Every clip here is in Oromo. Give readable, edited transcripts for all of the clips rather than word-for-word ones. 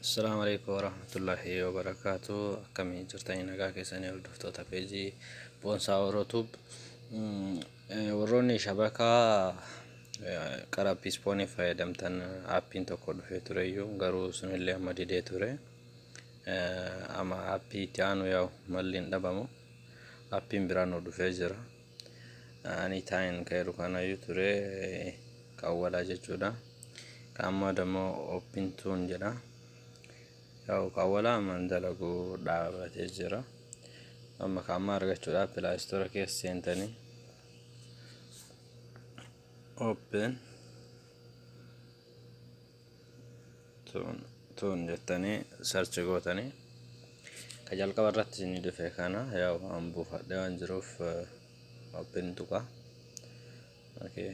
Assalaamu alaikum warahmatullaahi wabarakaatu. Akkamii jirtanii? Nagaa keessanii? Hordoftoota peejii Boonsaa Orootuub. Warroonni shabakaa qara piispoonii fayyadamtan, aappiin tokko dhufee tureyyuu, garuu sunillee amma didee ture. Amma aappii itti aanu, yaa'u malli hin dhabamu. Aappiin biraan nu dhufee jira. Ani taayin kan kanayyuu ture kaawwalaa jechuudha. Kan ammaa dammoo OpenToon jedha. Yaa'u kaawwalaa amman dalaguu dhaabatee jira. Amma kan ammaa argachuudhaaf Play Store keessa seentanii Open Toon Toon jettanii search gootanii, ka jalqaba irratti isinii dhufe kana, yaa'u waan buufadhee waan jiruuf open tuqa. Okay.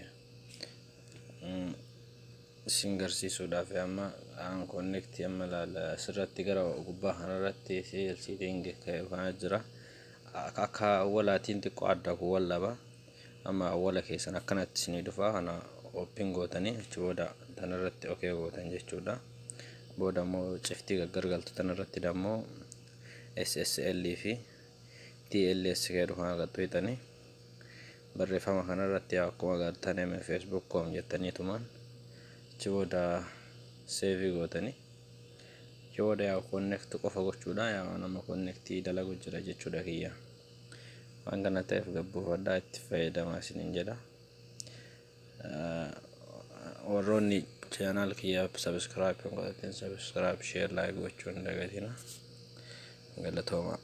Isin garsiisuudhaaf amma aan connect amma ilaala. Asirratti gara gubbaa kanarratti setting kana jira. Akka awwalaatiin xiqqoo adda, kun wal laba. Amma awwala keessan akkanatti isinii dhufa. Kana open gootanii, achi booda tanarratti okay gootan jechuudha. Booda immoo ciftii gaggargaltu tanarratti dammoo SSL fi TLS jedhu kana qaxxuuxanii, barreeffama kanarratti akkuma agartan Facebook com jettaniitumaan achi booda save gootanii, achi booda yaa connect qofa gochuudha. Yaa nama connect dalagu jira jechuudha kiyya. Waan kana ta'eef gabbuufadhaa, itti fayyadamaa isiniin jedha. Warroonni channel kiyya subscribe hin godhatin, subscribe, share, like gochuu hin dagatina. Galatooma.